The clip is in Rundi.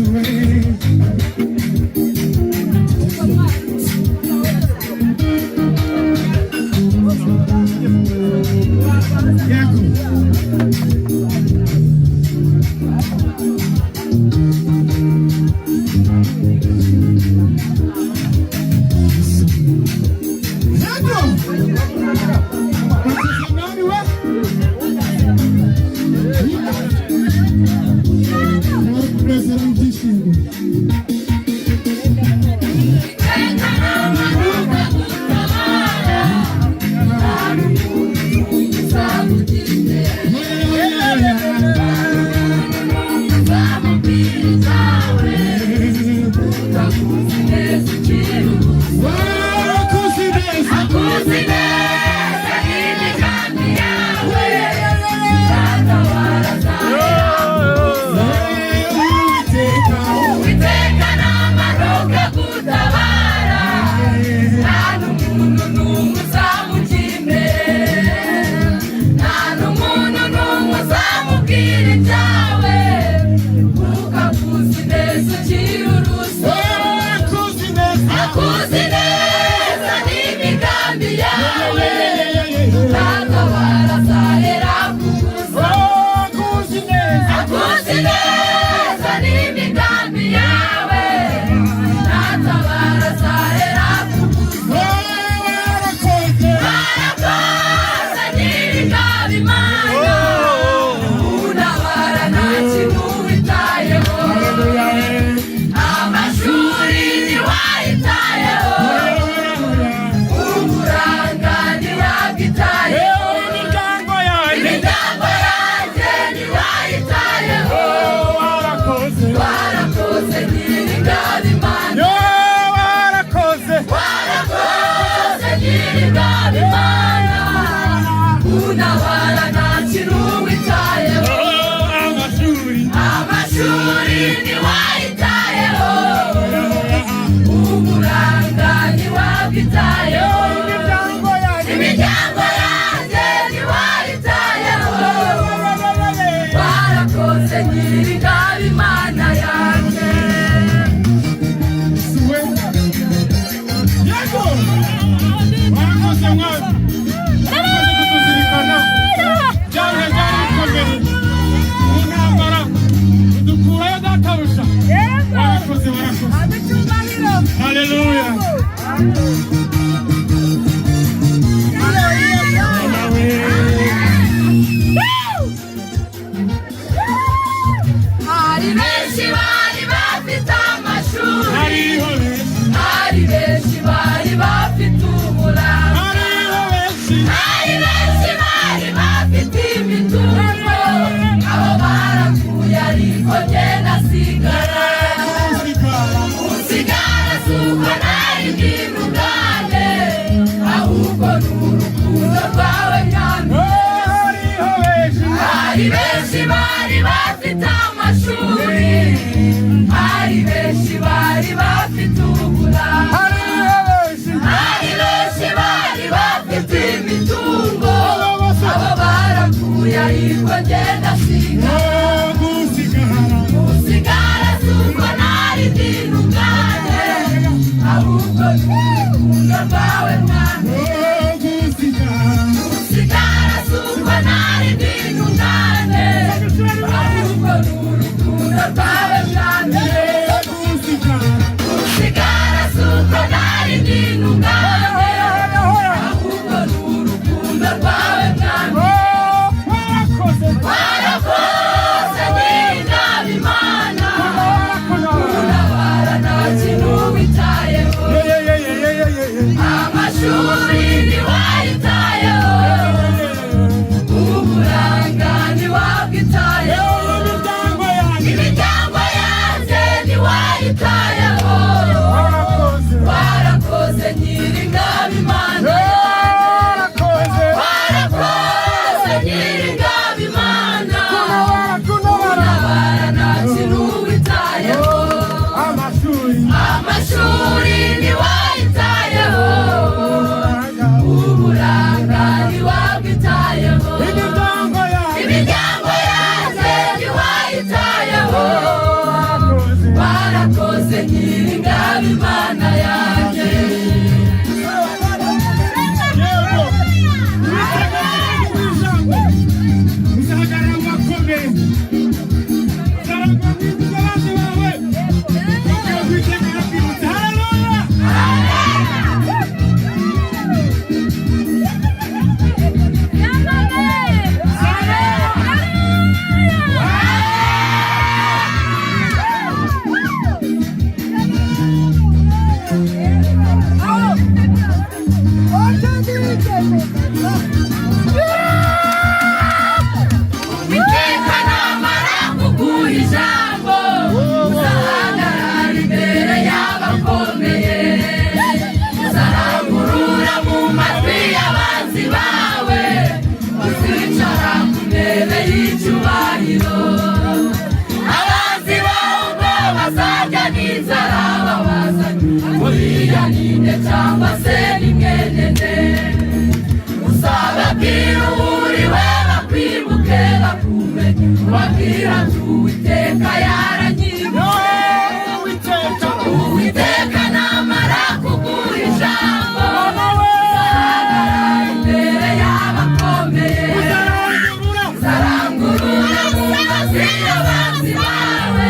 Yesu we. Yego. Yego. Nani we? Umunezero n'ibyishimo. Warakoze neza. Akuzi neza imigambi yawe, nzatabara. Uwiteka. Uwiteka namanuka gutabara, nta n'umuntu n'umwe uzamuca imbere, nta n'umuntu n'umwe uzamubwira ibyawe, kuko akuzi neza ukiri urusobe. Warakoze neza. Akuzi neza n'imigambi yawe, ntatabara azahera kugusa. Warakoze neza. Akuzi neza n'imigambi yawe, ntatabara azahera kugusa. Warakoze. Warakoze, Nyir'ingabo Imana, untabara nta kintu witayeho. Amashuri ntiwayitayeho, uburanga ntiwabwitayeho. Imiryango yanjye. Imiryango yanjye ntiwayitayeho. Warakoze. Warakoze, Nyir'ingabo Imana. Warakoze. Warakoze, Nyir'ingabo Imana, untabara nta kintu witayeho. Amashuri. Amashuri ntiwayitayeho, uburanga ntiwabwitayeho. Imiryango yanjye. Imiryango yanjye ntiwayitayeho. Warakoze, Nyir'ingabo Imana yanjye. Yego. Warakoze, Mwami. Warakoze kutuzirikana. Byari byari bikomeye mu ntambara, udukurayo databuja. Warakoze, warakoze. Haleluya. Nawe. Hari benshi bari bafite amashuri, Hariho benshi. hari benshi bari bafite uburanga, Hariho benshi. hari benshi bari bafite imitungo, abo barapfuye, ariko jye ndasigara. Usigara. Usigara si uko nari ndi intungane, ahubwo ni urukundo rwawe, Mwami. Hariho benshi. Hari benshi bari bafite amashuri, hari benshi bari bafite uburanga, Hariho benshi. hari benshi bari bafite imitungo, abo barapfuye, ariko jye ndasigara. Gusigara. Usigara si uko nari ndi intungane, ahubwo ni urukundo rwawe, Mwami. Gusigara. Usigara si uko nari ndi intungane, ahubwo ni urukundo. Mwibutse abanzi bawe. Ubwira ko Uwiteka yakwibutse. Haleluya! Uwiteka namara kuguha ijambo, uzahagarara imbere y'abakomeye, uzarangurura mu matwi y'abanzi bawe, uzicara ku ntebe y'icyubahiro. Abanzi bawe ubwo bazarya n'inzara babazanye, uriya ninde cyangwa se ni mwene nde? Uzababwira uwuriwe, bakwibuke, bakumenye, ubabwira ati: "Uwiteka yaranyibutse." Uwiteka. Uwiteka namara kuguha ijambo, uzahagarara imbere y'abakomeye, Uzarangurura. uzarangurura mu matwi y'abanzi bawe.